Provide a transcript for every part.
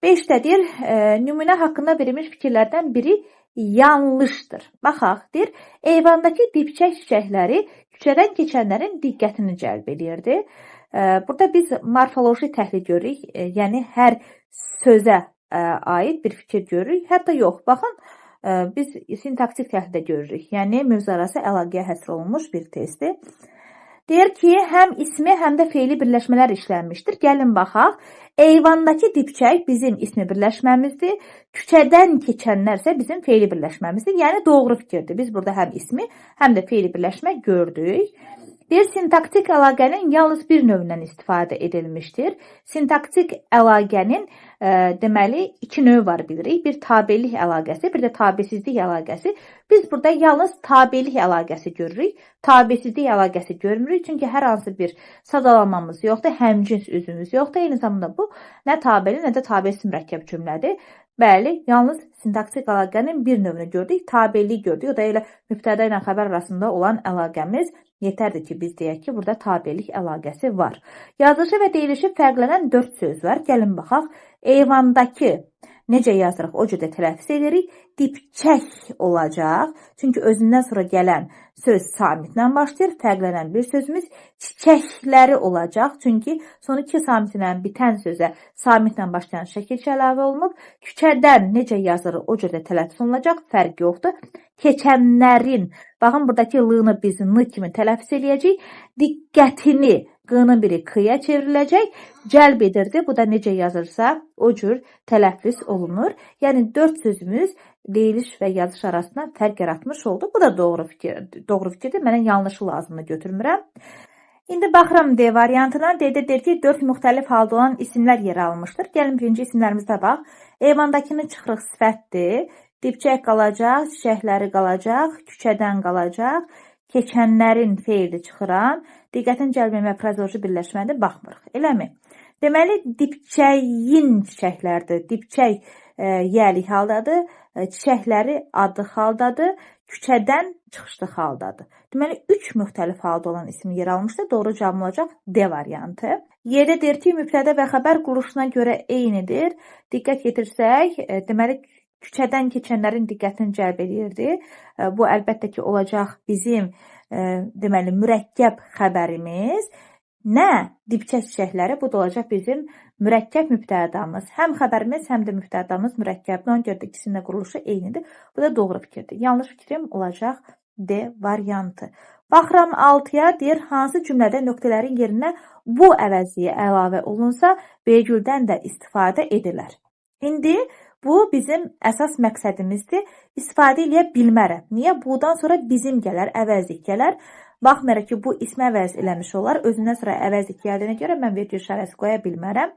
5-də deyir, nümunə haqqında verilmiş fikirlərdən biri yanlışdır. Baxaq, deyir, eyvandakı dibçək çiçəkləri küçədən keçənlərin diqqətini cəlb eləyirdi. Burada biz morfoloji təhlil görürük, yəni hər sözə aid bir fikir görürük. Hətta yox, baxın, biz sintaktik təhlildə görürük. Yəni mövzuarası əlaqəyə həsr olunmuş bir testdir. Deyir ki, həm ismi, həm də feili birləşmələr işlənmişdir. Gəlin baxaq. Eyvandakı dibçək bizim ismi birləşməmizdir. Küçədən keçənlər isə bizim feili birləşməmizdir. Yəni doğru fikirdir. Biz burada həm ismi, həm də feili birləşmə gördük. Deyir, sintaktik əlaqənin yalnız bir növündən istifadə edilmişdir. Sintaktik əlaqənin deməli iki növü var bilirik. Bir tabelik əlaqəsi, bir də tabesizlik əlaqəsi. Biz burada yalnız tabelik əlaqəsi görürük. Tabesizlik əlaqəsi görmürük. Çünki hər hansı bir sadalanmamız yoxdur, həmcins üzvümüz yoxdur. Eyni zamanda bu nə tabeli, nə də tabesiz mürəkkəb cümlədir. Bəli, yalnız sintaktik əlaqənin bir növünü gördük, tabelik gördük. O da elə mübtəda ilə xəbər arasında olan əlaqəmiz. Yetərdir ki, biz deyək ki, burada tabelik əlaqəsi var. Yazılışı və deyilişi fərqlənən 4 söz var. Gəlin baxaq. Eyvandakı necə yazırıq, o cür də tələffüz edirik. Dipçək olacaq. Çünki özündən sonra gələn söz samitlə başlayır. Fərqlənən bir sözümüz çiçəkləri olacaq. Çünki son iki samitlə bitən sözə samitlə başlayan şəkilçə əlavə olunub. Küçədən necə yazırıq, o cür də tələffüz olunacaq. Fərq yoxdur. Keçənlərin, baxın buradakı l-nı biz n kimi tələffüz eləyəcəyik. Diqqətini q-nın biri k-ya çevriləcək. Cəlb edirdi. Bu da necə yazırsa o cür tələffüz olunur. Yəni 4 sözümüz deyiliş və yazış arasında fərq yaratmış oldu. Bu da doğru fikir, doğru fikirdir. Mənə yanlışı lazımdır götürmürəm. İndi baxıram D variantına. D-də deyir ki, 4 müxtəlif halda olan isimlər yer almışdır. Gəlin birinci isimlərimizə bax. Eyvandakını çıxırıq sifətdir. Dibçək qalacaq, çiçəkləri qalacaq, küçədən qalacaq, keçənlərin feili çıxıram. Diqqətin cəlb etmə frazeoloji birləşmədir, baxmırıq. Eləmi? Deməli, dibçəyin çiçəklərdir. Dibçək yəlik haldadır, çiçəkləri adı haldadır, küçədən çıxışlı haldadır. Deməli, 3 müxtəlif halda olan isim yer almışdır. Doğru cavab olacaq D variantı. Yerdə deyir ki, mübtəda və xəbər quruluşuna görə eynidir. Diqqət yetirsək, deməli, küçədən keçənlərin diqqətini cəlb edirdi. Bu əlbəttə ki, olacaq bizim deməli mürəkkəb xəbərimiz. Nə? Dibçək çiçəkləri, bu da olacaq bizim mürəkkəb mübtədamız. Həm xəbərimiz, həm də mübtədamız mürəkkəbdir. Ona görə də ikisinin də quruluşu eynidir. Bu da doğru fikirdir. Yanlış fikrim olacaq D variantı. Baxıram 6-ya, deyir, hansı cümlədə nöqtələrin yerinə bu əvəzliyi əlavə olunsa, vergüldən də istifadə edilər. İndi bu bizim əsas məqsədimizdir. İstifadə eləyə bilmərəm. Niyə? Budan sonra bizim gələr, əvəzlik gələr. Baxmayaraq ki, bu ismi əvəz eləmiş olar. Özündən sonra əvəzlik gəldiyinə görə mən vergül işarəsi qoya bilmərəm.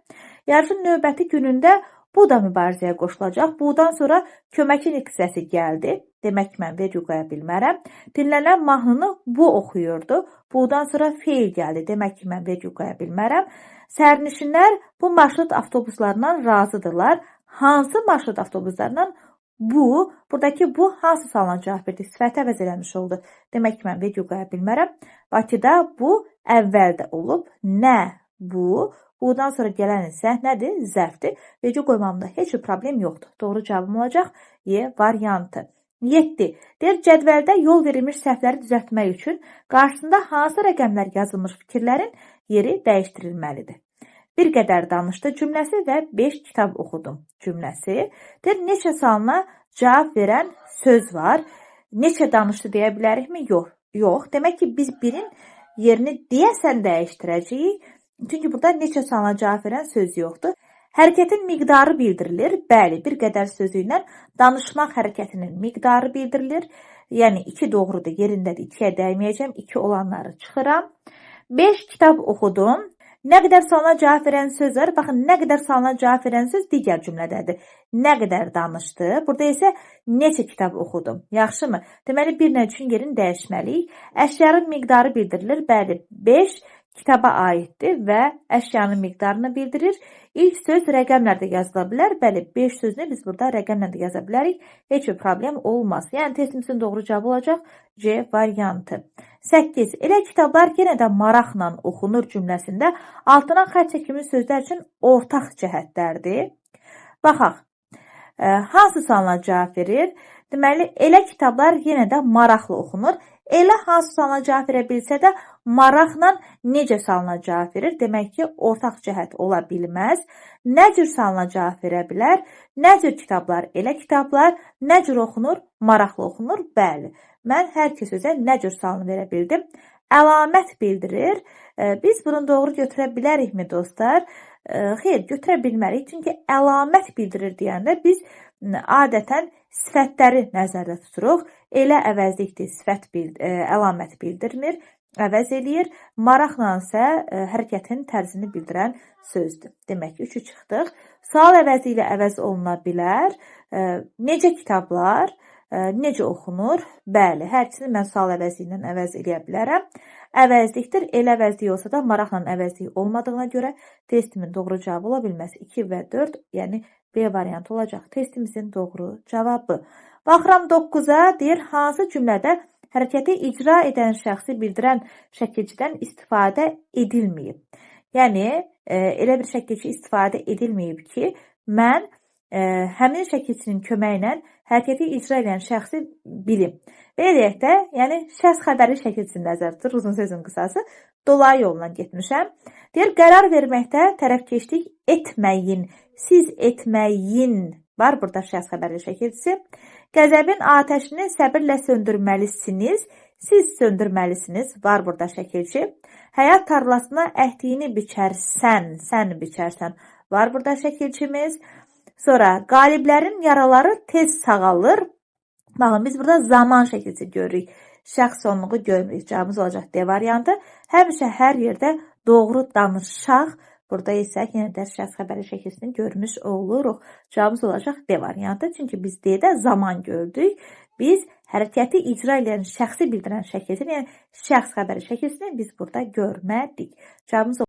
Yarışın növbəti günündə bu da mübarizəyə qoşulacaq. Budan sonra köməkçi hissəsi gəldi. Demək ki, mən vergül qoya bilmərəm. Dinlənilən mahnını bu oxuyurdu. Budan sonra feil gəldi. Demək ki, mən vergül qoya bilmərəm. Sərnişinlər bu marşrut avtobuslarından razıdırlar. Hansı marşrut avtobuslarından? Bu, buradakı bu hansı sualına cavab verdi? Sifəti əvəz eləmiş oldu. Demək ki, mən vergül qoya bilmərəm. Bakıda bu əvvəldə olub. Nə bu? Budan sonra gələn isə nədir? Zərfdir. Vergül qoymamda heç bir problem yoxdur. Doğru cavabım olacaq Y variantı. 7. Deyir, cədvəldə yol verilmiş səhvləri düzəltmək üçün qarşısında hansı rəqəmlər yazılmış fikirlərin yeri dəyişdirilməlidir? Bir qədər danışdı cümləsi və 5 kitab oxudum cümləsi. Deyir, neçə sualına cavab verən söz var. Neçə danışdı deyə bilərikmi? Yox. Yox. Demək ki, biz birin yerini deyəsən dəyişdirəcəyik. Çünki burada neçə sualına cavab verən söz yoxdur. Hərəkətin miqdarı bildirilir. Bəli, bir qədər sözü ilə danışmaq hərəkətinin miqdarı bildirilir. Yəni 2 doğrudur, yerindədir. 2-yə dəyməyəcəm. 2 olanları çıxıram. 5 kitab oxudum. Nə qədər sualına cavab verən söz var. Baxın, nə qədər sualına cavab verən söz digər cümlədədir. Nə qədər danışdı. Burada isə neçə kitab oxudum. Yaxşımı? Deməli, bir nə üçün yerini dəyişməliyik. Əşyanın miqdarı bildirilir. Bəli, 5 kitaba aiddir və əşyanın miqdarını bildirir. İlk söz rəqəmlərdə yazıla bilər. Bəli, 5 sözünü biz burada rəqəmlə də yaza bilərik. Heç bir problem olmaz. Yəni, testimizin doğru cavabı olacaq C variantı. 8. Elə kitablar yenə də maraqla oxunur cümləsində altına xətt çəkilmiş sözlər üçün ortaq cəhətlərdir. Baxaq. Hansı sualına cavab verir? Deməli, elə kitablar yenə də maraqlı oxunur. Elə hansı sualına cavab verə bilsə də maraqla necə sualına cavab verir? Demək ki, ortaq cəhət ola bilməz. Nə cür sualına cavab verə bilər? Nə cür kitablar? Elə kitablar nə cür oxunur? Maraqlı oxunur. Bəli. Mən hər iki sözə nə cür sualını verə bildim. Əlamət bildirir. Biz bunu doğru götürə bilərikmi dostlar? Xeyr, götürə bilmərik. Çünki əlamət bildirir deyəndə biz adətən sifətləri nəzərdə tuturuq. Elə əvəzlikdir, sifət əlamət bildirmir, əvəz eləyir. Maraqla isə hərəkətin tərzini bildirən sözdür. Demək ki, 3-ü çıxdıq. Sual əvəzi ilə əvəz oluna bilər. Necə kitablar, necə oxunur? Bəli, hər ikisini mən sual əvəzi ilə əvəz eləyə bilərəm. Əvəzlikdir. Elə əvəzlik olsa da maraqla əvəzlik olmadığına görə testimin doğru cavabı ola bilməz. 2 və 4, yəni B variantı olacaq testimizin doğru cavabı. Baxıram 9-a, deyir hansı cümlədə hərəkəti icra edən şəxsi bildirən şəkilçidən istifadə edilməyib. Yəni elə bir şəkilçi istifadə edilməyib ki, mən həmin şəkilçinin köməyi ilə hərəkəti icra edən şəxsi bilim. Belə deyək də, yəni şəxs xəbəri şəkilçisini nəzərdə tutur, uzun sözün qısası. Dolayı yolla getmişəm. Deyir, qərar verməkdə tərəfkeşlik etməyin, siz etməyin. Var burada şəxs xəbəri şəkilçisi. Qəzəbin atəşini səbirlə söndürməlisiniz, siz söndürməlisiniz. Var burada şəkilçi. Həyat tarlasına əkdiyini biçərsən, sən biçərsən. Var burada şəkilçimiz. Sonra qaliblərin yaraları tez sağalır. Baxın, biz burada zaman şəkilçisi görürük. Şəxs sonluğu görmürük. Cavabımız olacaq D variantı. Həmişə hər yerdə doğru danışaq. Burada isə yenə də şəxs xəbəri şəkilçisini görmüş oluruq. Cavabımız olacaq D variantı. Çünki biz D-də zaman gördük. Biz hərəkəti icra edən şəxsi bildirən şəkilçisini, yəni şəxs xəbəri şəkilçisini biz burada görmədik. Cavabımız